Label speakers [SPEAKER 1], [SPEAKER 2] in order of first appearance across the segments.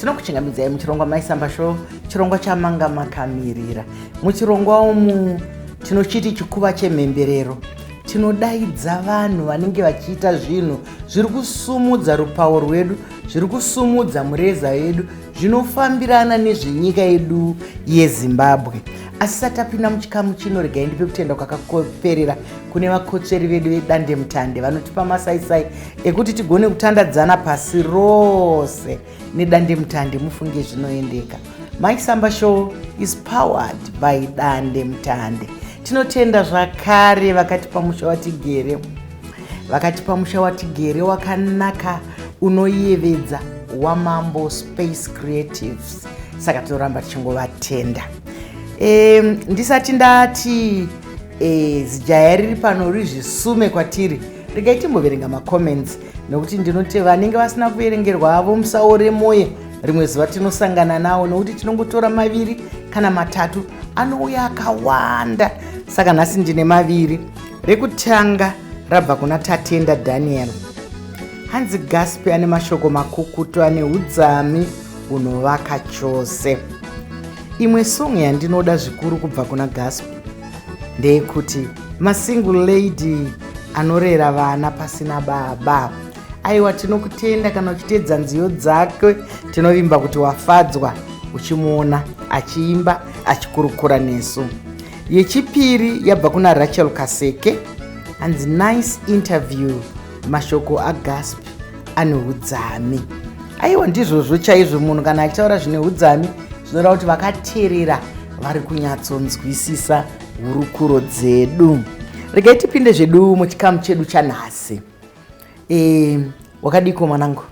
[SPEAKER 1] Tinokuchingamidzai muchirongwa Maisamba Show, chirongwa chamanga makamirira. Muchirongwa umu tinochiti chikuva chemhemberero. Tinodaidza vanhu vanenge vachiita zvinhu zviri kusumudza rupawo rwedu, zviri kusumudza mureza yedu, zvinofambirana nezvenyika yedu yeZimbabwe. Asi satapinda muchikamu chino, regai ndipe kutenda kwakaperera kune vakotsveri vedu vedandemutande vanotipa masaisai ekuti tigone kutandadzana pasi rose nedandemutande. Mufunge zvinoendeka. Maisamba Show is powered by Dandemutande. Tinotenda zvakare vakatipa musha watigere, vakatipa musha watigere wakanaka unoyevedza waMambo Space Creatives. Saka tinoramba tichingovatenda. Ndisati ndati zijaya riri pano rizvisume kwatiri, regai timboverenga macomments, nokuti ndinoti vanenge vasina kuverengerwa avo musaore moyo, rimwe zuva tinosangana nawo, nokuti tinongotora maviri kana matatu, anouya akawanda. Saka nhasi ndine maviri. Rekutanga rabva kuna Tatenda Daniel, hanzi Gaspi ane mashoko makukutu ane udzami hunovaka chose. Imwe song yandinoda zvikuru kubva kuna Gaspi ndeyekuti masingle lady anorera vana pasina baba. Aiwa, tinokutenda. Kana uchiteedza nziyo dzake, tinovimba kuti wafadzwa uchimuona achiimba, achikurukura nesu. Yechipiri yabva kuna Rachel Kaseke, hanzi nice interview, mashoko aGasp ane udzami. Aiwa, ndizvozvo chaizvo. Munhu kana achitaura zvine udzami, zvinoreva kuti vakateerera vari kunyatsonzwisisa hurukuro dzedu. Regai tipinde zvedu muchikamu chedu chanhasi. Wakadiko mwanangu?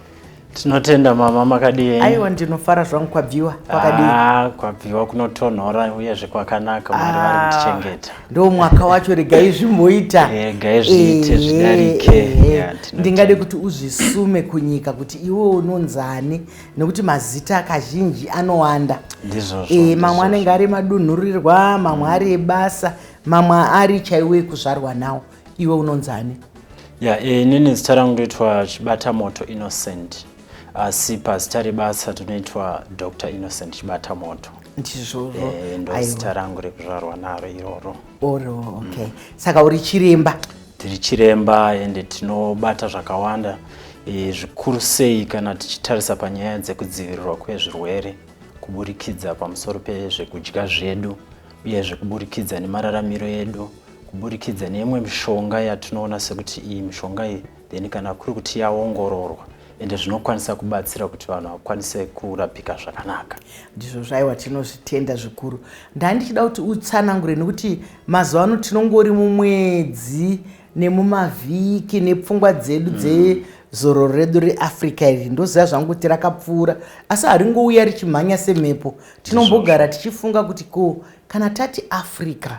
[SPEAKER 2] Tinotenda mama, makadii?
[SPEAKER 1] Aiwa, ndinofara zvangu. Kwabviwa kwakadii?
[SPEAKER 2] Ah, kwabviwa kunotonhora uyezve kwakanaka. Mwari vari kutichengeta.
[SPEAKER 1] Ndo mwaka wacho, regai zvimboita.
[SPEAKER 2] Regai zviite, zvidarike. Yeah, tinotenda.
[SPEAKER 1] Ndingade kuti uzvisume kunyika kuti iwe unonzani, nekuti mazita kazhinji anowanda.
[SPEAKER 2] Ndizvozvo.
[SPEAKER 1] Mamwe anenge ari madunhurirwa, mamwe ari ebasa, mamwe ari chaiwo ekuzvarwa nawo. Iwe unonzani?
[SPEAKER 2] Ya, inini zita rangu ndoitwa Chibatamoto Innocent, asi pazita rebasa tinoitwa Dr Innocent Chibatamoto.
[SPEAKER 1] Ndizvozvo.
[SPEAKER 2] Ndo zita rangu rekuzvarwa naro iroro.
[SPEAKER 1] Oro, okay. Saka uri chiremba?
[SPEAKER 2] Tiri chiremba, ende tinobata zvakawanda, zvikuru sei kana tichitarisa panyaya dzekudzivirirwa kwezvirwere kuburikidza pamusoro pezvekudya zvedu, uyezve kuburikidza nemararamiro edu, kuburikidza neimwe mishonga yatinoona sekuti iyi mishonga iyi, then kana kuri kuti yaongororwa, ende zvinokwanisa kubatsira kuti vanhu vakwanise kurapika zvakanaka.
[SPEAKER 1] Ndizvo zvaiwa, tinozvitenda zvikuru. Ndandichida kuti utsanangure, nekuti mazuva ano tinongori mumwedzi nemumavhiki nepfungwa dzedu dzezororo redu reAfrica iri. Ndoziva zvangu kuti rakapfuura, asi haringouya richimhanya semhepo. Tinombogara tichifunga kuti ko kana tati Africa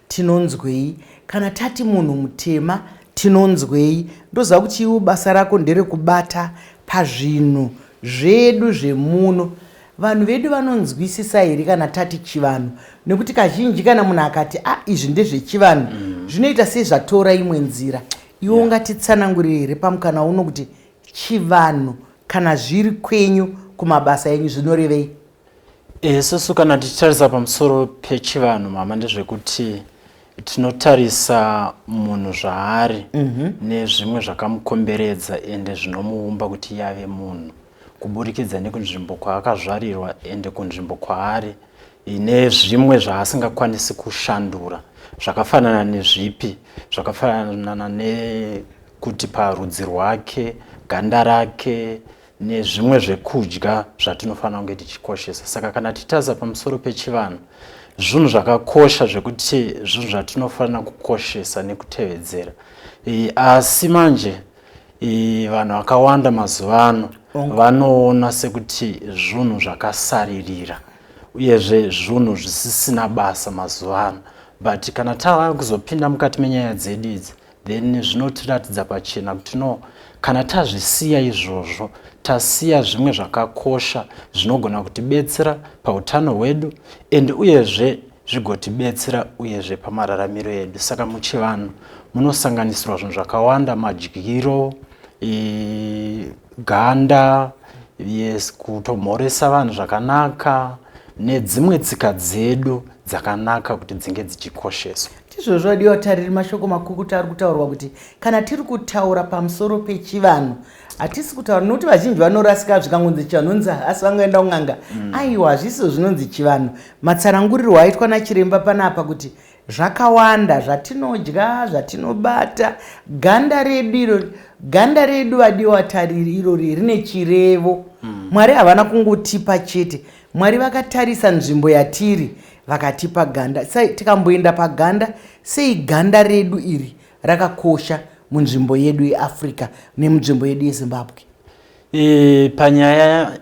[SPEAKER 1] tinonzwei, kana tati munhu mutema tinonzwei? Ndoziva kuti iwe basa rako nderekubata pazvinhu zvedu zvemuno. Vanhu vedu vanonzwisisa here kana tati chivanhu? Nekuti kazhinji kana munhu akati a izvi ndezvechivanhu, zvinoita sezvatora imwe nzira. Iwe ungatitsanangurire here pamukana uno kuti chivanhu kana zviri kwenyu kumabasa enyu zvinorevei?
[SPEAKER 2] Isusu kana tichitarisa pamusoro pechivanhu mama, ndezvekuti tinotarisa munhu zvaari nezvimwe zvakamukomberedza, ende zvinomuumba kuti yave munhu, kuburikidza nekunzvimbo kwaakazvarirwa, ende kunzvimbo kwaari nezvimwe zvaasingakwanisi kushandura. Zvakafanana nezvipi? Zvakafanana nekuti parudzi rwake, ganda rake nezvimwe zvekudya zvatinofanira kunge tichikoshesa. Saka kana tichitarisa pamusoro pechivanhu, zvinhu zvakakosha zvekuti zvinhu zvatinofanira kukoshesa nekutevedzera. Asi manje vanhu vakawanda mazuva ano vanoona sekuti zvinhu zvakasaririra, uyezve zvinhu zvisisina basa mazuva ano. But kana tava kuzopinda mukati menyaya dzedu idzi, then zvinotiratidza pachena kuti no, kana tazvisiya izvozvo, tasiya zvimwe zvakakosha zvinogona kutibetsera pautano hwedu, and uyezve zvigotibetsera uyezve pamararamiro edu. Saka muchivanhu munosanganisirwa zvinhu zvakawanda: madyiro, ganda. Yes, kutomhoresa vanhu zvakanaka nedzimwe tsika dzedu dzakanaka kuti dzinge dzichikosheswa.
[SPEAKER 1] Tizvozvo adiwa tariri, mashoko makukutu ari kutaurwa kuti kana tiri kutaura pamusoro pechivanhu hatisi kutaura nokuti vazhinji vanorasika, zvikangonzi chivanhu nzi asi vangoenda kun'anga. Aiwa, hazvisizo zvinonzi chivanhu. Matsanangurirwo aitwa nachiremba panapa kuti zvakawanda zvatinodya, zvatinobata, ganda redu iro, ganda redu vadiwa tariri irori rine chirevo. Mwari havana kungotipa chete, Mwari vakatarisa nzvimbo yatiri vakatipa ganda. Tikamboenda paganda, sei ganda redu iri rakakosha munzvimbo yedu yeAfrica nemunzvimbo yedu yeZimbabwe?
[SPEAKER 2] Panyaya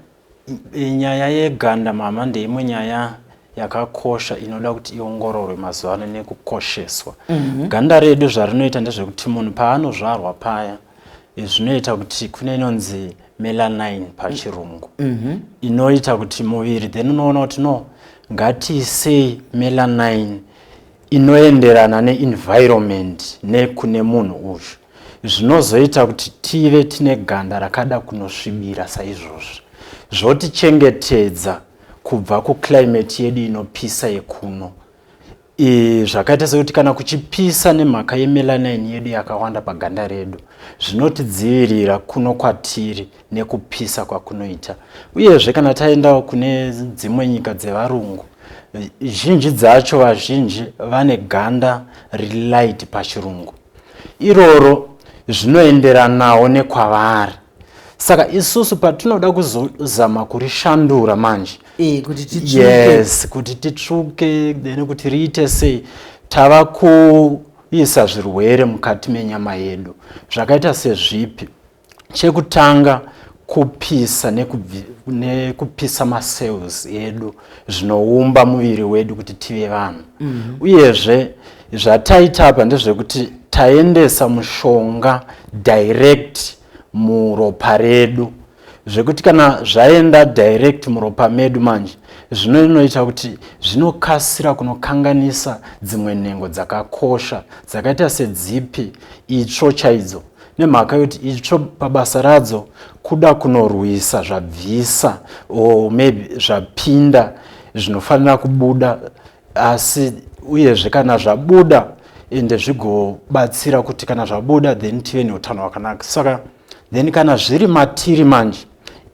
[SPEAKER 2] nyaya yeganda, mama, ndeimwe nyaya yakakosha inoda kuti iongororwe mazuva ano nekukosheswa. Ganda redu zvarinoita ndezvekuti munhu paanozvarwa paya, zvinoita kuti kune inonzi melanin pachirungu inoita kuti muviri then unoona kuti no, ngatiisei melanin inoenderana neenvironment nekune munhu uyu, zvinozoita kuti tive tine ganda rakada kunosvibira saizvozvi, zvotichengetedza kubva kuclimate yedu inopisa yekuno. Zvakaita sekuti kana kuchipisa, nemhaka yemelanin yedu yakawanda paganda redu, zvinotidzivirira kuno kwatiri nekupisa kwakunoita. Uyezve kana taendawo kune dzimwe nyika dzevarungu, zhinji dzacho vazhinji vane ganda rilight pachirungu iroro, zvinoenderanawo nekwavari. Saka isusu patinoda kuzozama kurishandura manje
[SPEAKER 1] kuti titsvuke.
[SPEAKER 2] Yes, kuti titsvuke, then kuti riite sei, tava kuisa zvirwere mukati menyama yedu. Zvakaita sezvipi? Chekutanga, kupisa nekupisa macells edu zvinoumba muviri wedu kuti tive vanhu. Uyezve zvataita apa ndezvekuti taendesa mushonga direct muropa redu, zvekuti kana zvaenda direct muropa medu manje, zvinoita kuti zvinokasira kunokanganisa dzimwe nhengo dzakakosha dzakaita sedzipi? Itsvo chaidzo, nemhaka yekuti itsvo pabasa radzo kuda kunorwisa zvabvisa or maybe zvapinda zvinofanira kubuda, asi uyezve kana zvabuda ende zvigobatsira kuti kana zvabuda then tive neutano hwakanaka. Saka then kana zviri matiri manje,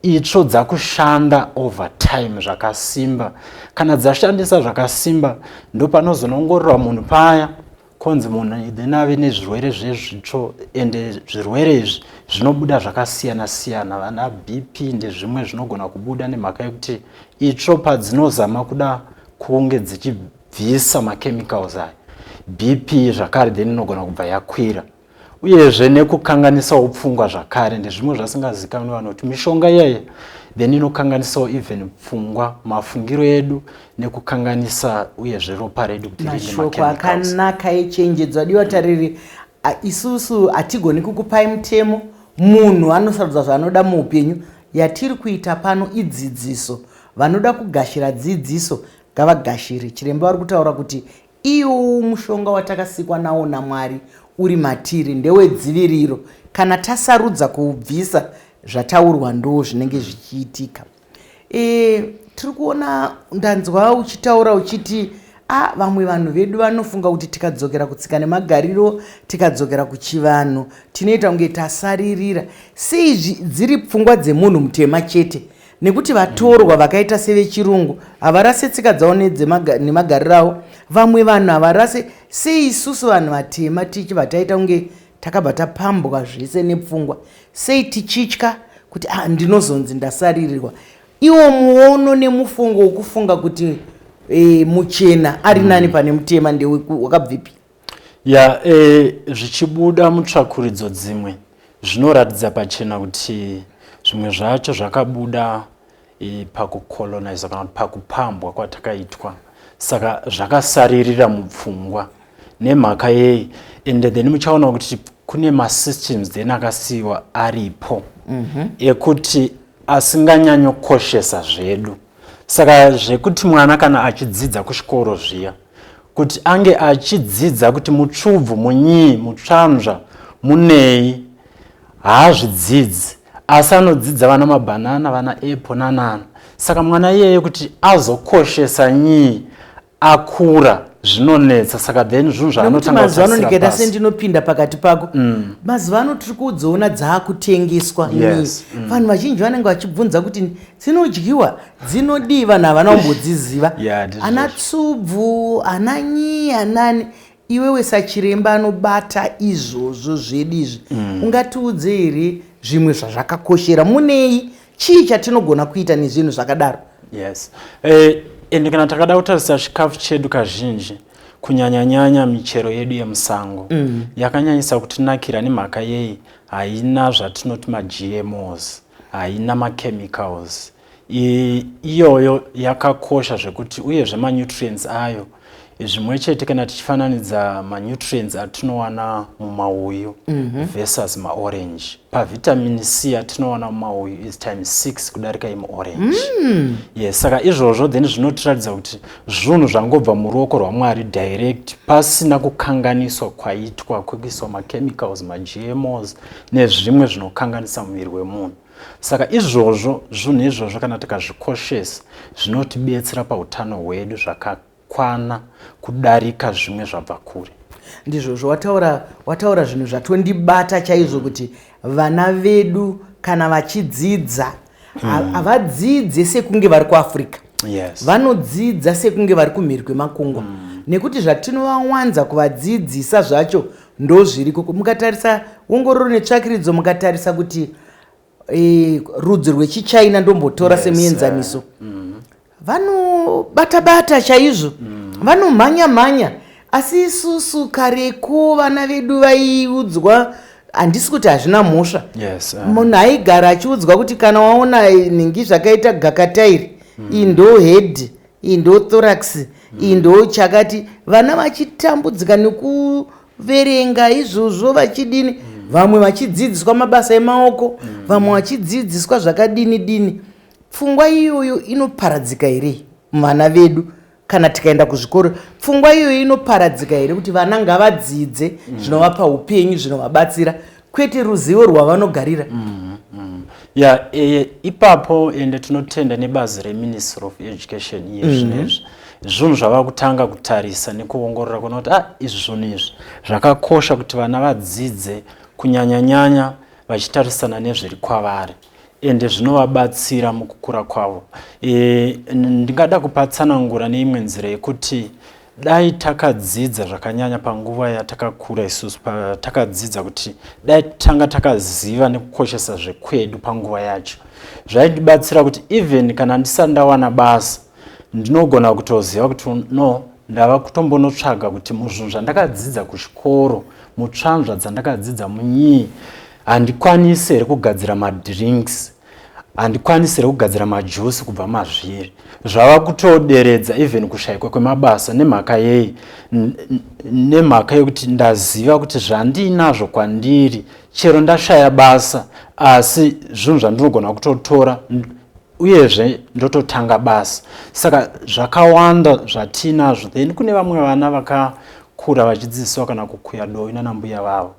[SPEAKER 2] itsvo dzakushanda over time zvakasimba. Kana dzashandisa zvakasimba, ndopanozonongororwa munhu paya konzi munhu then ave nezvirwere zvezvitsvo. Ende zvirwere izvi zvinobuda zvakasiyana siyana, vana BP ndezvimwe zvinogona kubuda nemhaka yekuti itsvo padzinozama kuda kunge dzichibvisa machemicals aya, BP zvakare then inogona kubva yakwira. Uyezve nekukanganisawo pfungwa zvakare ndezvimwe zvasingazikanwi vanhu, kuti mishonga iyaya then inokanganisawo even pfungwa, mafungiro edu, nekukanganisa uyezve ropa redu
[SPEAKER 1] kuti riine mashoko machemicals. Akanaka echenjedzo adiwa tariri. Isusu hatigoni kukupai mutemo, munhu anosarudza zvaanoda muupenyu. Yatiri kuita pano idzidziso, vanoda kugashira dzidziso ngavagashire. Chiremba vari kutaura kuti iwo mushonga watakasikwa nawo naMwari uri matiri ndewedziviriro, kana tasarudza kuubvisa, zvataurwa ndo zvinenge zvichiitika. Tiri kuona, ndanzwa uchitaura uchiti a vamwe vanhu vedu vanofunga kuti tikadzokera kutsika nemagariro, tikadzokera kuchivanhu, tinoita kunge tasaririra. Sei dziri pfungwa dzemunhu mutema chete? Nekuti vatorwa vakaita sevechirungu havarase tsika dzavo nemagariro avo, vamwe vanhu havarase. Sei isusu vanhu vatema tichibva taita kunge takabva tapambwa zvese nepfungwa? Sei tichitya kuti ah, ndinozonzi ndasaririrwa? Iwo muono nemufungo wokufunga kuti muchena ari nani pane mutema ndewe wakabvipi?
[SPEAKER 2] Ya, zvichibuda mutsvakuridzo dzimwe zvinoratidza pachena kuti zvimwe zvacho zvakabuda pakucolonize kana kuti pakupambwa kwatakaitwa, saka zvakasaririra mupfungwa. Nemhaka yei? Ende then muchaona kuti kune masystems then akasiyiwa aripo ekuti asinganyanyokoshesa zvedu. Saka zvekuti mwana kana achidzidza kuchikoro zviya, kuti ange achidzidza kuti mutsvubvu munyii, mutsvanzva munei, haazvidzidzi. Asi anodzidza vana mabhanana, vana apple nanana. Saka mwana iyeye kuti azokoshesa nyii akura zvinonetsa. Saka then zvinhu zvaanotanga
[SPEAKER 1] mazuva ano, ndikaita sendinopinda pakati pako, mazuva ano tiri kudziona dzaakutengeswa. Vanhu vazhinji vanenge vachibvunza kuti dzinodyiwa, dzinodii. Vanhu havana kumbodziziva, ana tsubvu, ana nyii, anani. Iwewe sachiremba anobata izvozvo zvedu izvi, ungatiudze here zvimwe zvazvakakoshera? Munei? Chii chatinogona kuita nezvinhu zvakadaro?
[SPEAKER 2] Yes, ende kana takada kutarisa chikafu chedu, kazhinji kunyanyanyanya michero yedu yemusango yakanyanyisa kutinakira. Nemhaka yei? Haina zvatinoti maGMOs, haina machemicals. Iyoyo yakakosha zvekuti, uyezve manutrients ayo zvimwe chete. Kana tichifananidza manutrients atinowana mumauyu versus maorange, pavitamin C atinowana mumauyu is times 6 kudarika imuorange. Yes, saka izvozvo then zvinotiratidza kuti zvinhu zvangobva muruoko rwaMwari direct, pasina kukanganiswa kwaitwa kwekuiswa machemicals, maGMOs nezvimwe zvinokanganisa muviri wemunhu. Saka izvozvo, zvinhu izvozvo kana tikazvikoshesa, zvinotibetsera pautano hwedu zvakakwana kudarika zvimwe zvabva kure.
[SPEAKER 1] Ndizvozvo, wataura zvinhu zvatondibata chaizvo, kuti vana vedu kana vachidzidza, havadzidze sekunge vari kuAfrica. Vanodzidza sekunge vari kumhiri kwemakungwa, nekuti zvatinovawanza kuvadzidzisa zvacho ndo zviriko. Mukatarisa ongororo netsvakiridzo, mukatarisa kuti rudzi rwechiChina, ndombotora semuenzaniso, vanobata bata chaizvo, vanomhanya mhanya. Asi isusu kareko vana vedu vaiudzwa, handisi kuti hazvina mhosva, munhu aigara achiudzwa kuti kana waona nhingi zvakaita gakatairi, iyi ndo head, iyi ndo thorax, iyi ndo chakati. Vana vachitambudzika nekuverenga izvozvo, vachidini, vamwe vachidzidziswa mabasa emaoko, vamwe vachidzidziswa zvakadini dini. Pfungwa iyoyo inoparadzika here muvana vedu kana tikaenda kuzvikoro? Pfungwa iyoyo inoparadzika here kuti vana ngavadzidze zvinovapa upenyu, zvinovabatsira, kwete ruzivo rwavanogarira?
[SPEAKER 2] Ya, ipapo ende tinotenda nebazi reMinistry of Education. Iye zvinezvi zvinhu zvava kutanga kutarisa nekuongorora kuona kuti ah, izvi zvinhu izvi zvakakosha kuti vana vadzidze, kunyanyanyanya vachitarisana nezviri kwavari, ende zvinovabatsira mukukura kwavo. Ndingada kupatsanangura neimwe nzira yekuti dai takadzidza zvakanyanya panguva yatakakura isusu, patakadzidza, kuti dai tanga takaziva nekukoshesa zvekwedu panguva yacho, zvaindibatsira kuti even kana ndisati ndawana basa, ndinogona kutoziva kuti no, ndava kutombonotsvaga kuti muzvinhu zvandakadzidza kuchikoro, mutsvanzva dzandakadzidza munyii, handikwanisi here kugadzira madrinks, handikwanisi here kugadzira majusi kubva mazviri. Zvava kutoderedza even kushayikwa kwemabasa. Nemhaka yei? Nemhaka yekuti ndaziva kuti zvandinazvo kwandiri, chero ndashaya basa, asi zvinhu zvandinogona kutotora uyezve ndototanga basa. Saka zvakawanda zvatinazvo. Then kune vamwe vana vakakura vachidzidziswa kana kukuya dovi nanambuya vavo.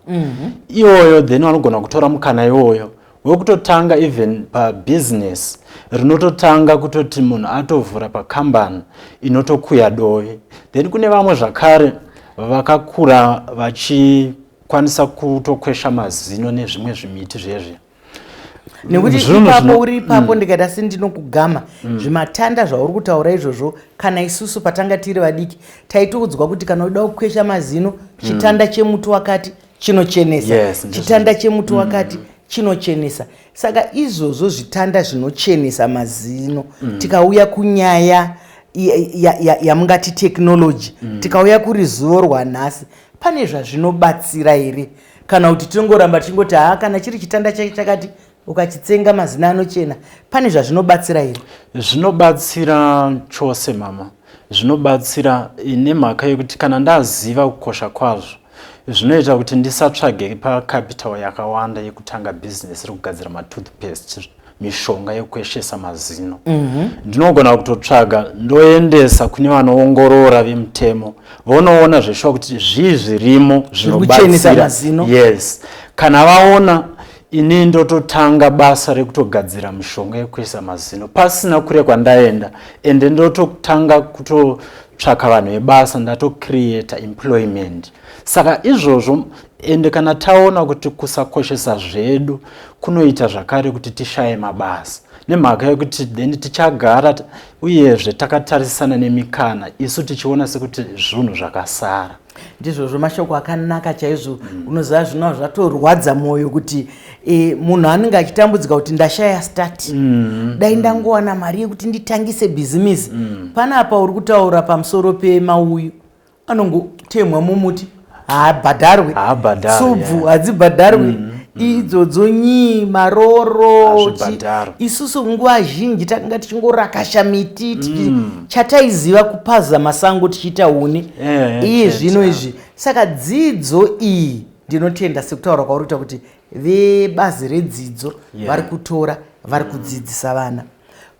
[SPEAKER 2] Iyoyo then vanogona kutora mukana iwoyo wekutotanga even pabhizinesi rinototanga kutoti munhu atovhura pakambani inotokuya dovi. Then kune vamwe zvakare vakakura vachikwanisa kutokwesha mazino nezvimwe zvimiti zvezvi.
[SPEAKER 1] Nekuti ipapo uri ipapo, ndikaita sendinokugama, zvimatanda zvauri kutaura izvozvo, kana isusu patanga tiri vadiki taitoudzwa kuti kana uda kukwesha mazino, chitanda chemuti wakati chinochenesa, chitanda chemuti wakati chinochenesa. Saka izvozvo zvitanda zvinochenesa mazino, tikauya kunyaya yamungati technology, tikauya kurizuvo rwanhasi, pane zvazvinobatsira here, kana kuti tinongoramba tichingoti haa, kana chiri chitanda chake chakati, ukachitsenga mazino anochena? Pane zvazvinobatsira here?
[SPEAKER 2] Zvinobatsira chose, mama, zvinobatsira, nemhaka yekuti kana ndaziva kukosha kwazvo, zvinoita kuti ndisatsvage pacapital yakawanda yekutanga bhizinesi rekugadzira matoothpaste, mishonga yekukweshesa mazino. Ndinogona kutotsvaga, ndoendesa kune vanoongorora vemutemo, vonoona zveshuwa kuti zvii zvirimo
[SPEAKER 1] zvinobatsira.
[SPEAKER 2] Yes, kana vaona. Ini ndototanga basa rekutogadzira mishonga yekuisa mazino pasina kure kwandaenda, ende ndototanga kutotsvaka vanhu vebasa, ndatocreata employment. Saka izvozvo, ende kana taona kuti kusakoshesa zvedu kunoita zvakare kuti tishaye mabasa, nemhaka yekuti then tichagara uyezve takatarisana nemikana isu tichiona sekuti zvinhu zvakasara.
[SPEAKER 1] Ndizvozvo, mashoko akanaka chaizvo. Unoziva, zvino zvatorwadza mwoyo kuti munhu anenge achitambudzika kuti ndashaya start, dai ndangowana mari yekuti nditangise bhizimisi. Panapa uri kutaura pamusoro pemauyu anongotemwa mumuti, haabhadharwe.
[SPEAKER 2] Haabhadharwi,
[SPEAKER 1] tsubvu hadzibhadharwi, idzodzo nyii, maroro.
[SPEAKER 2] Hazvibhadharwi.
[SPEAKER 1] Isusu nguva zhinji takanga tichingorakasha miti, chataiziva kupaza masango tichiita huni. Iye zvino izvi, saka dzidzo iyi ndinotenda sekutaura kwauri kuita kuti vebazi redzidzo vari kutora, vari kudzidzisa vana.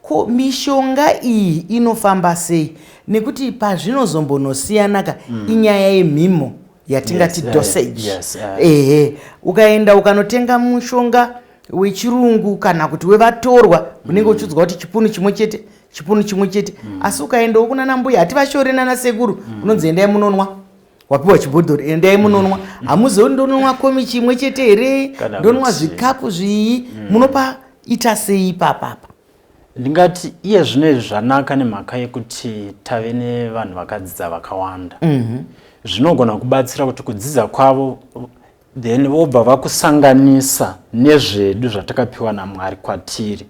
[SPEAKER 1] Ko mishonga iyi inofamba sei? Nekuti pazvinozombonosiyana inyaya yemhimo yatingati dosage. Ehe, ukaenda ukanotenga mushonga wechirungu kana kuti wevatorwa, unenge uchiudzwa kuti chipunu chimwe chete, chipunu chimwe chete. Asi ukaendawo kuna nambuya, hativashori, nanasekuru, unonzi endai munonwa, wapiwa chibhodhoro, endai munonwa. Hamuzivi kuti ndononwa komichi imwe chete here,
[SPEAKER 2] Kana
[SPEAKER 1] ndonwa
[SPEAKER 2] kuti
[SPEAKER 1] zvikapu zvii? Munopa ita sei ipapapa?
[SPEAKER 2] Ndingati iye zvino izvi zvanaka nemhaka yekuti tave nevanhu vakadzidza vakawanda. Zvinogona kubatsira kuti kudzidza kwavo then vobva vakusanganisa nezvedu zvatakapiwa naMwari kwatiri,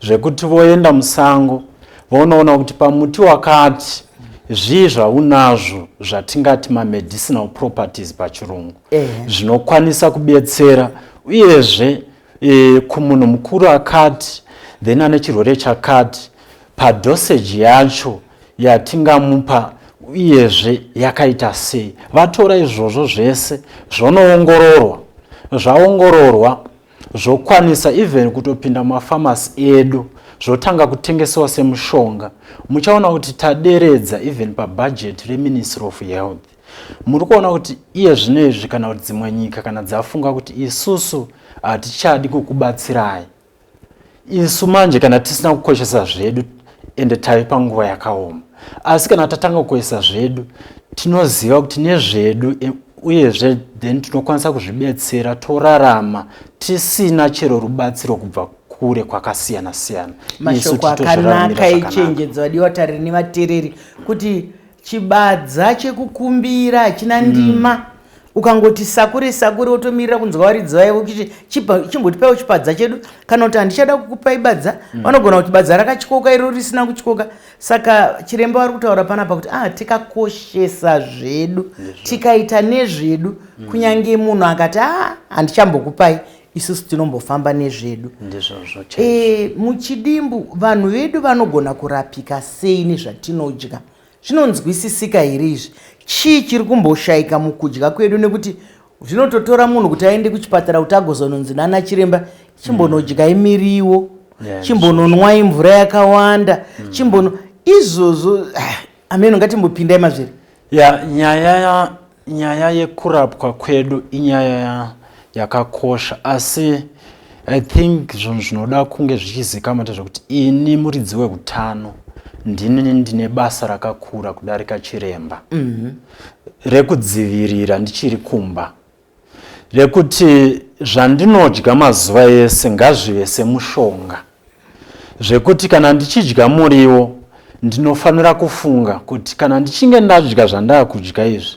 [SPEAKER 2] zvekuti voenda musango vonoona kuti pamuti wakati zvii zvaunazvo zvatingati mamedicinal properties pachirungu, zvinokwanisa kubetsera uyezve kumunhu mukuru akati, then ane chirwere chakati, padosage yacho yatingamupa uyezve yakaita sei. Vatora izvozvo zvese, zvonoongororwa, zvaongororwa zvokwanisa even kutopinda mumafamasi edu, zvotanga kutengesewa semushonga. Muchaona kuti taderedza even pabhajeti reMinistry of Health. Muri kuona kuti iye zvino izvi, kana kuti dzimwe nyika kana dzafunga kuti isusu hatichadi kukubatsirai, isu manje kana tisina kukoshesa zvedu, ende tave panguva yakaoma. Asi kana tatanga kukoshesa zvedu, tinoziva kuti nezvedu uyezve then tinokwanisa kuzvibetsera, torarama tisina chero rubatsiro kubva kure kwakasiyana siyana. Isu
[SPEAKER 1] Mashoko
[SPEAKER 2] titozviraramira
[SPEAKER 1] akanaka
[SPEAKER 2] zvakanaka.
[SPEAKER 1] echenjedzo, vadiwa tariri nevateereri, kuti chibadza chekukumbira hachina ndima. Ukangoti sakure sakure, wotomirira kunzwa varidzi vaivo kuti chimbotipaiwo chipadza chedu, kana kuti handichada kukupai badza. Vanogona kuti badza rakatyoka, iro risina kutyoka. Saka chiremba vari kutaura panapa kuti tikakoshesa zvedu, tikaita nezvedu, kunyange munhu akati handichambokupai, isusu tinombofamba nezvedu.
[SPEAKER 2] Ndizvozvo chaizvo.
[SPEAKER 1] Muchidimbu, vanhu vedu vanogona kurapika sei nezvatinodya? Zvinonzwisisika here izvi? Chii chiri kumboshayika mukudya kwedu? Nekuti zvinototora munhu kuti aende kuchipatara kuti agozononzi nana chiremba, chimbonodyai miriwo, chimbononwai mvura yakawanda, chimbono izvozvo. Ameno, ngatimbopindai mazviri.
[SPEAKER 2] Ya, nyaya yekurapwa kwedu inyaya yakakosha, asi I think zvinhu zvinoda kunge zvichizikanwa ndezvekuti ini muridzi weutano ndini ndine basa rakakura kudarika chiremba rekudzivirira ndichiri kumba, rekuti zvandinodya mazuva ese ngazvive semushonga, zvekuti kana ndichidya muriwo ndinofanira kufunga kuti kana ndichinge ndadya zvandaa kudya izvi,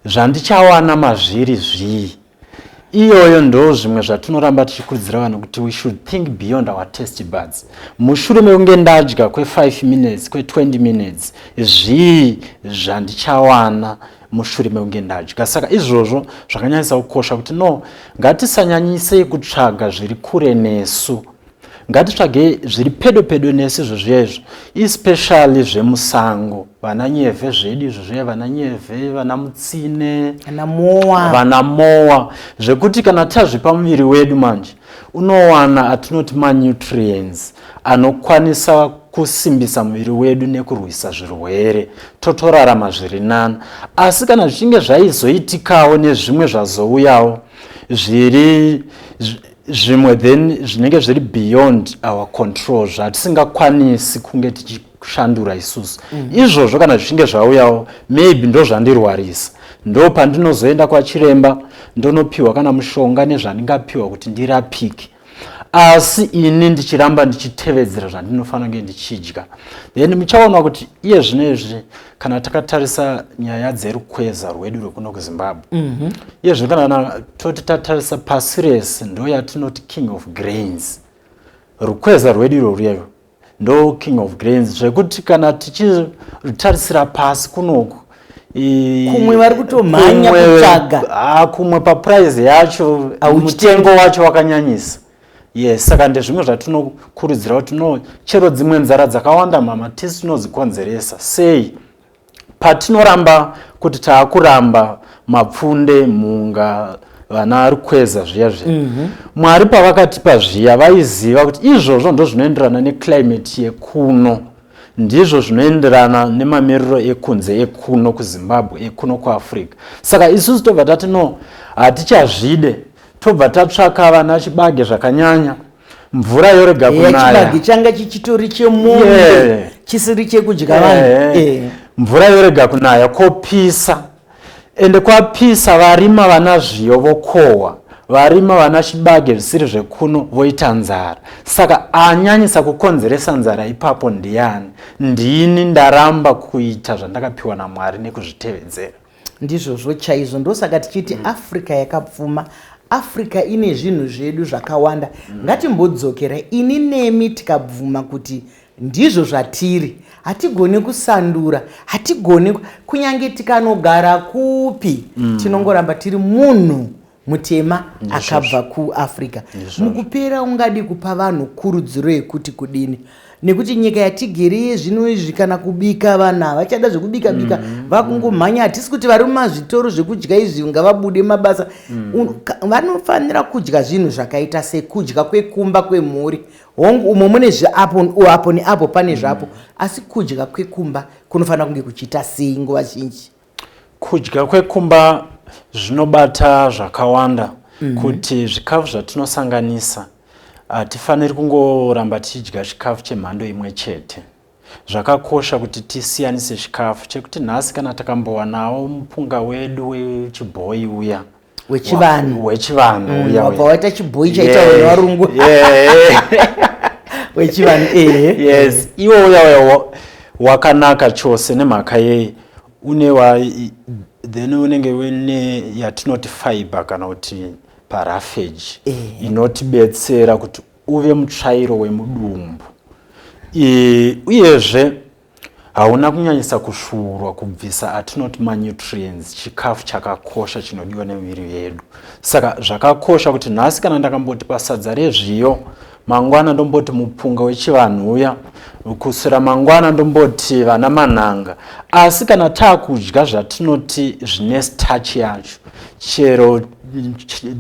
[SPEAKER 2] zvandichawana mazviri zvii. Iyoyo ndo zvimwe zvatinoramba tichikurudzira vanhu kuti we should think beyond our taste buds. Mushure mekunge ndadya kwe5 minutes, kwe20 minutes, zvii zvandichawana mushure mekunge ndadya? Saka izvozvo zvakanyanyisa kukosha kuti no, ngatisanyanyisei kutsvaga zviri kure nesu, ngatitsvagei zviri pedo pedo nesu. Izvo zviya izvo, especially zvemusango, vana nyevhe zvedu izvo zviya, vana nyevhe, vana mutsine,
[SPEAKER 1] Ana mowa.
[SPEAKER 2] Vana mowa, zvekuti kana tazvipa muviri wedu manje unowana atinoti manutrients anokwanisa kusimbisa muviri wedu nekurwisa zvirwere, totorarama zviri nani. Asi kana zvichinge zvaizoitikawo nezvimwe zvazouyawo zviri Zvimwe then zvinenge zviri beyond our control, zvatisingakwanisi kunge tichishandura isusu. Izvozvo kana zvichinge zvauyawo, maybe ndo zvandirwarisa, ndo pandinozoenda kwachiremba, ndonopiwa kana mushonga nezvandingapiwa kuti ndirapike, asi ini ndichiramba ndichitevedzera zvandinofanira kunge ndichidya. Then muchaona kuti iye zvino izvi, kana takatarisa nyaya dzerukweza rwedu rwekuno kuZimbabwe, iye zvino kana toti tatarisa pasi rese, ndo yatinoti king of grains. Rukweza rwedu irwo ruyayo ndo king of grains, zvekuti kana tichirutarisira pasi kunoku,
[SPEAKER 1] Kumwe vari kutomhanya kutsvaga.
[SPEAKER 2] Ah, kumwe paprice yacho, mutengo wacho wakanyanyisa. Yes, saka ndezvimwe zvatinokurudzira kuti no, chero dzimwe nzara dzakawanda, mama, tisi tinodzikonzeresa. Sei? Patinoramba kuti taakuramba mapfunde, mhunga, vana rukweza zviya zviya, Mwari pavakatipa zviya vaiziva kuti izvozvo ndo zvinoenderana neclimate yekuno, ndizvo zvinoenderana nemamiriro ekunze ekuno kuZimbabwe, ekuno kuAfrica. Saka isusu tobva tati no, hatichazvide, tobva tatsvaka vana chibage zvakanyanya, mvura yorega kunaya.
[SPEAKER 1] Chibage changa chichitori chemombe, chisiri chekudya vanhu.
[SPEAKER 2] Mvura yorega kunaya, kopisa, ende kwapisa, varima vana zviyo vokohwa, varima vana chibage zvisiri zvekuno voita nzara. Saka anyanyisa kukonzeresa nzara ipapo ndiani? Ndini, ndaramba kuita zvandakapiwa naMwari nekuzvitevedzera.
[SPEAKER 1] Ndizvozvo chaizvo. Ndosaka tichiti Africa yakapfuma, Africa ine zvinhu zvedu zvakawanda. Ngatimbodzokera, ini nemi tikabvuma kuti ndizvo zvatiri, hatigoni kusandura, hatigoni, kunyange tikanogara kupi, tinongoramba tiri munhu mutema akabva kuAfrica. Mukupera, ungadi kupa vanhu kurudziro yekuti kudini? Nekuti nyika yatigere yezvino izvi, kana kubika vanhu havachada zvekubika bika, vakungomhanya. Hatisi kuti vari mumazvitoro zvekudya izvi ngavabude mabasa. Vanofanira kudya zvinhu zvakaita sekudya kwekumba kwemhuri. Hongu, umo mune zveapo apo neapo pane zvapo, asi kudya kwekumba kunofanira kunge kuchiita sei nguva zhinji?
[SPEAKER 2] Kudya kwekumba zvinobata zvakawanda, kuti zvikafu zvatinosanganisa, hatifaniri kungoramba tichidya chikafu chemhando imwe chete. Zvakakosha kuti tisiyanise chikafu, chekuti nhasi kana takambowanawo mupunga wedu wechibhoyi uya,
[SPEAKER 1] Wechivanhu.
[SPEAKER 2] Wechivanhu uya,
[SPEAKER 1] wabva waita chibhoyi chaita varungu, wechivanhu, ehe.
[SPEAKER 2] Yes, iwo uya uya wakanaka chose. Nemhaka yei? Une wa then unenge une yatinoti fiber, kana kuti paraffage, inotibetsera kuti uve mutsvairo wemudumbu. Uyezve hauna kunyanyisa kusvuurwa kubvisa atinoti manutrients, chikafu chakakosha chinodiwa nemiviri yedu. Saka zvakakosha kuti nhasi kana ndakamboti pasadza rezviyo, mangwana ndomboti mupunga wechivanhu uya, kuswera mangwana ndomboti vana manhanga. Asi kana taakudya zvatinoti zvine starch yacho, chero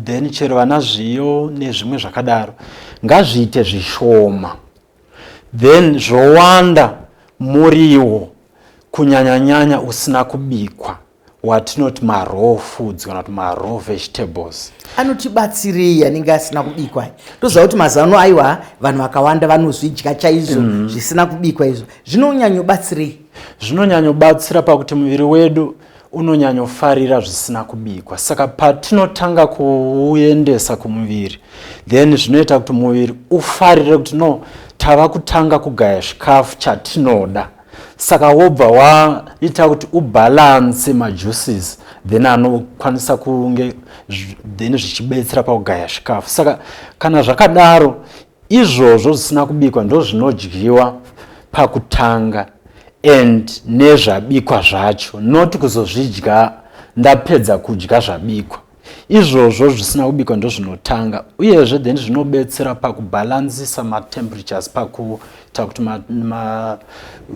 [SPEAKER 2] then chero vana zviyo nezvimwe zvakadaro, ngazviite zvishoma, then zvowanda muriwo, kunyanyanyanya usina kubikwa, watinoti maraw foods kana kuti maraw vegetables.
[SPEAKER 1] Anotibatsirei anenge asina kubikwa? Toziva kuti mazano, aiwa, vanhu vakawanda vanozvidya chaizvo zvisina kubikwa izvo. Zvinonyanyobatsirei?
[SPEAKER 2] Zvinonyanyobatsira pakuti muviri wedu unonyanyofarira zvisina kubikwa. Saka patinotanga kuuendesa kumuviri, then zvinoita kuti muviri ufarire kuti no, tava kutanga kugaya chikafu chatinoda. Saka wobva waita kuti ubalance majuices, then anokwanisa kunge then zvichibetsera pakugaya chikafu. Saka kana zvakadaro, izvozvo zvisina kubikwa ndo zvinodyiwa pakutanga, and nezvabikwa zvacho, not kuzozvidya ndapedza kudya zvabikwa. Izvozvo zvisina kubikwa ndo zvinotanga. Uyezve then zvinobetsera pakubhalansisa matemperatures, pakuita kuti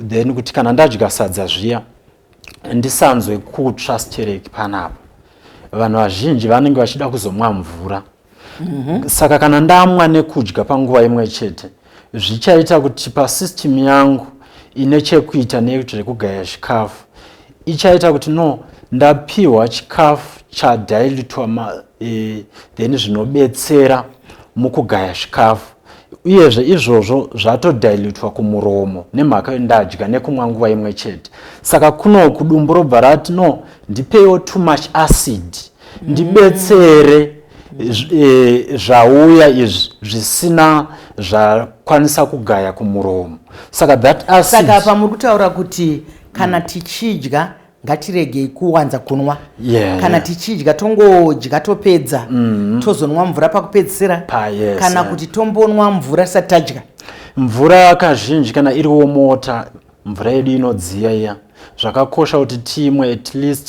[SPEAKER 2] then kuti kana ndadya sadza zviya, ndisanzwe kutsva stereki. Panapa vanhu vazhinji vanenge vachida kuzomwa mvura. Saka kana ndamwa nekudya panguva imwe chete, zvichaita kuti pasystem yangu ine chekuita nezvekugaya chikafu, ichaita kuti no, ndapiwa chikafu chadilutwa, then zvinobetsera. mukugaya chikafu. Uyezve izvozvo zvatodilutwa kumuromo nemhaka ndadya nekumwa nguva imwe chete. Saka kunoku dumbu robva rati, "No, ndipeiwo too much acid, ndibetsere zvauya izvi zvisina zvakwanisa kugaya kumuromo." Saka that acid.
[SPEAKER 1] Saka apa muri kutaura kuti kana tichidya, ngatiregei kuwanza kunwa. Kana tichidya, tongodya topedza, tozonwa mvura pakupedzisira?
[SPEAKER 2] Pa, yes,
[SPEAKER 1] kana kuti tombonwa mvura tisati tadya?
[SPEAKER 2] Mvura kazhinji, kana iri warm water, mvura yedu inodziya iya, zvakakosha kuti tiimwe at least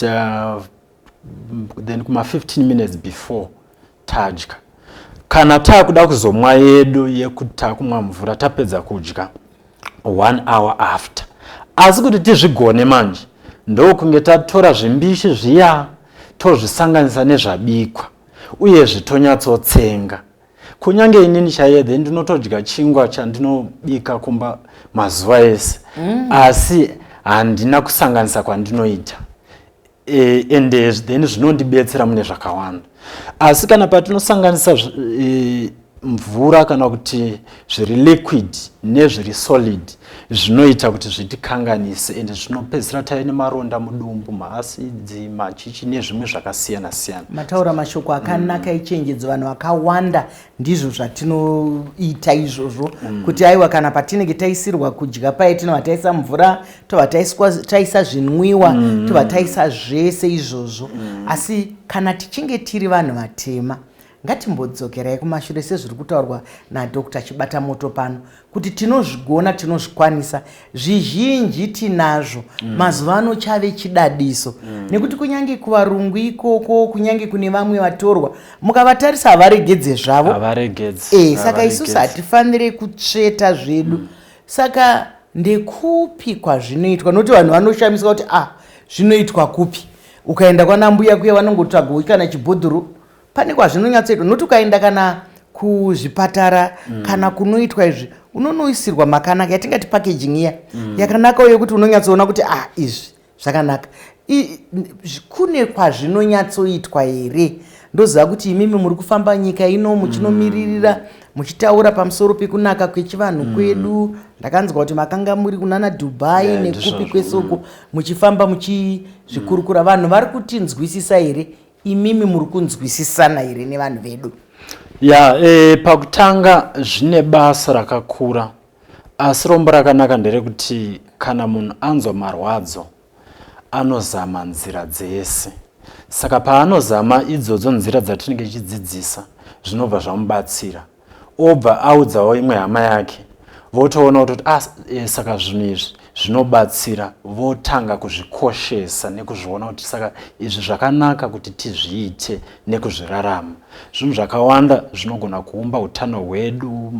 [SPEAKER 2] then kuma 15 minutes before tadya. Kana taakuda kuzomwa yedu yekuti taakumwa mvura tapedza kudya, one hour after. Asi kuti tizvigone manje, ndokunge tatora zvimbishi zviya, tozvisanganisa nezvabikwa, uyezve tonyatsotsenga. Kunyange inini chaiye then ndinotodya chingwa chandinobika kumba mazuva ese, asi handina kusanganisa kwandinoita, ende then zvinondibetsera mune zvakawanda. Asi kana patinosanganisa mvura kana kuti zviri liquid nezviri solid, zvinoita kuti zvitikanganise, ende zvinopedzisira taine maronda mudumbu, maacids, machichi nezvimwe zvakasiyana siyana.
[SPEAKER 1] Mataura mashoko akanaka echenjedzo. Vanhu vakawanda ndizvo zvatinoita izvozvo, kuti aiwa, kana patinenge taisirwa kudya paye, tinobva taisa mvura, tobva taisa zvinwiwa, tobva taisa zvese izvozvo. Asi kana tichinge tiri vanhu vatema, ngatimbodzokerai kumashure sezviri kutaurwa naDr Chibatamoto pano, kuti tinozvigona, tinozvikwanisa, zvizhinji tinazvo. Mazuva ano chave chidadiso, nekuti kunyange kuvarungu ikoko, kunyange kune vamwe vatorwa, mukavatarisa havaregedze zvavo.
[SPEAKER 2] Havaregedzi.
[SPEAKER 1] Saka isusu hatifaniri kutsveta zvedu. Saka ndekupi kwazvinoitwa? Nokuti vanhu vanoshamiswa kuti, "Ah, zvinoitwa kupi?" Ukaenda kwana mbuya kuya, vanongotsvagawo kana chibhodhoro. Pane kwazvinonyatsoitwa? Nokuti ukaenda kana kuzvipatara, kana kunoitwa izvi, unonoisirwa makanaka, yatingati packaging iya yakanaka, yekuti unonyatsoona kuti, ah, izvi zvakanaka. Kune kwazvinonyatsoitwa here? Ndoziva kuti imimi muri kufamba nyika ino muchinomiririra, muchitaura pamusoro pekunaka kwechivanhu kwedu. Ndakanzwa kuti makanga muri kunana Dubai nekupi
[SPEAKER 2] ndizvozvo.
[SPEAKER 1] Kwese uko muchifamba muchizvikurukura. Vanhu vari kutinzwisisa here? Imimi muri kunzwisisana here nevanhu vedu?
[SPEAKER 2] Ya, pakutanga zvine basa rakakura, asi rombo rakanaka nderekuti kana munhu anzwa marwadzo, anozama nzira dzese. Saka paanozama idzodzo nzira dzatinenge tichidzidzisa, zvinobva zvamubatsira, obva audzawo imwe hama yake, votoona kutoti, ah, saka zvinhu izvi zvinobatsira. Votanga kuzvikoshesa nekuzviona kuti saka izvi zvakanaka kuti tizviite nekuzvirarama. Zvinhu zvakawanda zvinogona kuumba utano hwedu,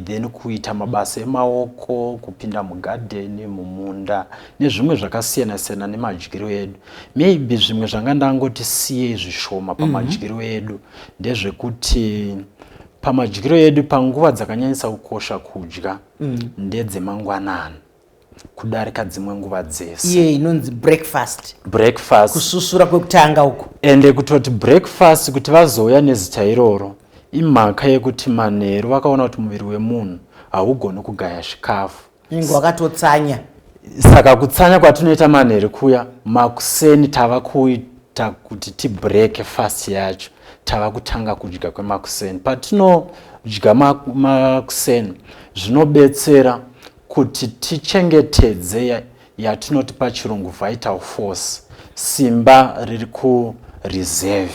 [SPEAKER 2] then kuita mabasa emaoko, kupinda mugadheni, mumunda nezvimwe zvakasiyana siyana, nemadyiro edu. Maybe zvimwe zvanga ndangoti siyei zvishoma pamadyiro edu ndezvekuti pamadyiro edu, panguva dzakanyanyisa kukosha kudya ndedzemangwanani kudarika dzimwe nguva dzese.
[SPEAKER 1] Iye inonzi breakfast.
[SPEAKER 2] Breakfast.
[SPEAKER 1] Kususura kwekutanga uku.
[SPEAKER 2] Ende kutoti breakfast, kuti vazouya nezita iroro, imhaka yekuti manheru vakaona kuti muviri wemunhu haugoni kugaya chikafu.
[SPEAKER 1] Inge wakatotsanya.
[SPEAKER 2] Saka kutsanya kwatinoita manheru kuya, makuseni tava kuita kuti tibreak fast yacho, tava kutanga kudya kwemakuseni. Patinodya makuseni, zvinobetsera kuti tichengetedze yatinoti pachirungu vital force, simba riri kureserve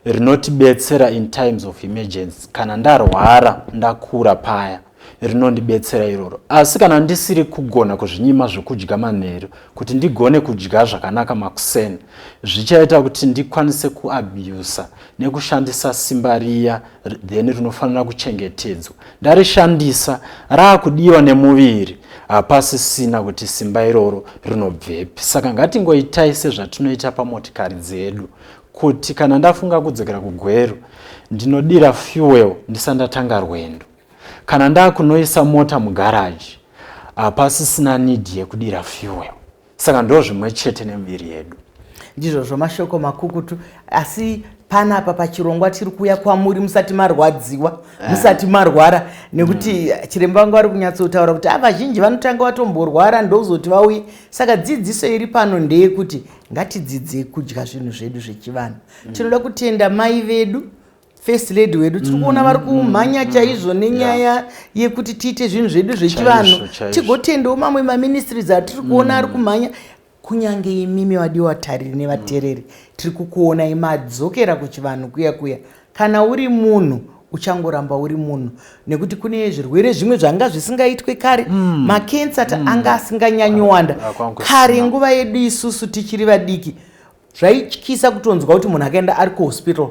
[SPEAKER 2] rinotibetsera in times of emergency. Kana ndarwara, ndakura paya, rinondibetsera iroro. Asi kana ndisiri kugona kuzvinyima zvekudya manheru kuti ndigone kudya zvakanaka makuseni, zvichaita kuti ndikwanise kuabusa nekushandisa simba riya, then rinofanira kuchengetedzwa. Ndarishandisa, raakudiwa nemuviri, hapasisina kuti simba iroro rinobvepi. Saka ngatingoitai sezvatinoita pamotikari dzedu, kuti kana ndafunga kudzokera kuGweru, ndinodira fuel ndisati ndatanga rwendo. Kana ndakunoisa mota mugaraji, hapasisina need yekudira fuel. Saka ndo zvimwe chete nemiviri yedu.
[SPEAKER 1] Ndizvozvo, mashoko makukutu. Asi panapa pachirongwa tiri kuuya kwamuri musati marwadziwa, musati marwara, nekuti chiremba vanga vari kunyatsotaura kuti vazhinji vanotanga vatomborwara ndozoti vauye. Saka dzidziso iri pano ndeyekuti ngatidzidzei kudya zvinhu zvedu zvechivanhu. Tinoda kutenda mai vedu, First Lady wedu. Tiri kuona vari kumhanya chaizvo nenyaya yekuti tiite zvinhu zvedu zvechivanhu.
[SPEAKER 2] Chaizvo, chaizvo.
[SPEAKER 1] Tigotendawo mamwe maministries atiri kuona ari kumhanya. Kunyange imimi vadiwa tariri nevateereri, tiri kukuonai madzokera kuchivanhu kuya kuya. Kana uri munhu, uchangoramba uri munhu, nekuti kune zvirwere zvimwe zvanga zvisingaitwe kare. Makensa anga asinganyanyowanda
[SPEAKER 2] Ah, kwanga
[SPEAKER 1] kare.
[SPEAKER 2] kusina.
[SPEAKER 1] Nguva yedu isusu tichiri vadiki, zvaityisa kutonzwa kuti munhu akaenda ari kuhospital,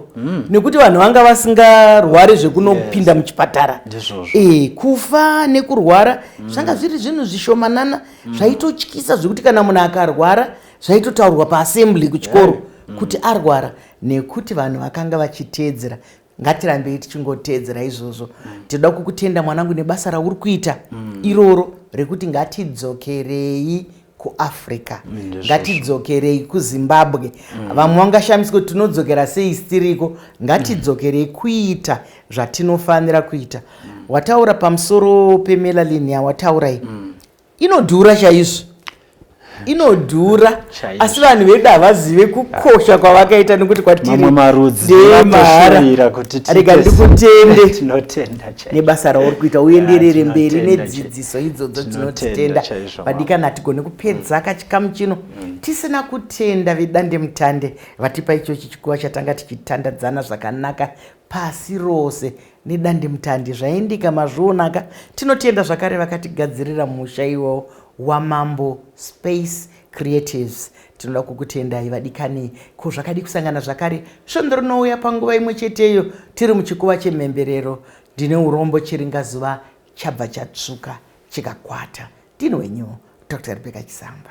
[SPEAKER 1] nekuti vanhu vanga vasingarwari zvekunopinda muchipatara.
[SPEAKER 2] Ndizvozvo.
[SPEAKER 1] Kufa nekurwara zvanga zviri zvinhu zvishomanana zvaitotyisa, zvekuti kana munhu akarwara zvaitotaurwa paassembly kuchikoro kuti arwara, nekuti vanhu vakanga vachiteedzera. Ngatirambei tichingoteedzera izvozvo. Tinoda kukutenda, mwanangu, nebasa rauri kuita iroro rekuti ngatidzokerei kuAfrica, ngatidzokerei kuZimbabwe. Vamwe vangashamiswa kuti tinodzokera sei sitiriko. Ngatidzokerei kuita zvatinofanira kuita. Wataura pamusoro pemelalin yawataurai, inodhura chaizvo, inodhura.
[SPEAKER 2] Chaizvo.
[SPEAKER 1] Asi vanhu vedu havazive kukosha kwavakaita, nekuti kwatiri
[SPEAKER 2] Mamwe marudzi
[SPEAKER 1] ndemahara.
[SPEAKER 2] vatoshuwira kuti tiite
[SPEAKER 1] Rega ndikutende
[SPEAKER 2] Tinotenda chaizvo.
[SPEAKER 1] nebasa rauri kuita. Uenderere mberi
[SPEAKER 2] Tinotenda
[SPEAKER 1] nedzidziso idzodzo.
[SPEAKER 2] Tinotenda
[SPEAKER 1] Tinotenda.
[SPEAKER 2] chaizvo, mama.
[SPEAKER 1] Vadikani, hatigone kupedza kachikamu chino tisina kutenda vedande mutande vatipa ichochi chikuva chatanga tichitandadzana zvakanaka pasi rose nedande mutande. Zvaendeka, mazvionaka. Tinotenda zvakare vakatigadzirira musha iwawo waMambo Space Creatives. Tinoda kukutendai, vadikani. Ko zvakadi kusangana zvakare svondo rinouya panguva imwe cheteyo, tiri muchikuva chemhemberero. Ndine urombo, chiringazuva chabva chatsvuka chikakwata. Ndini wenyu Dr Rebecca Chisamba.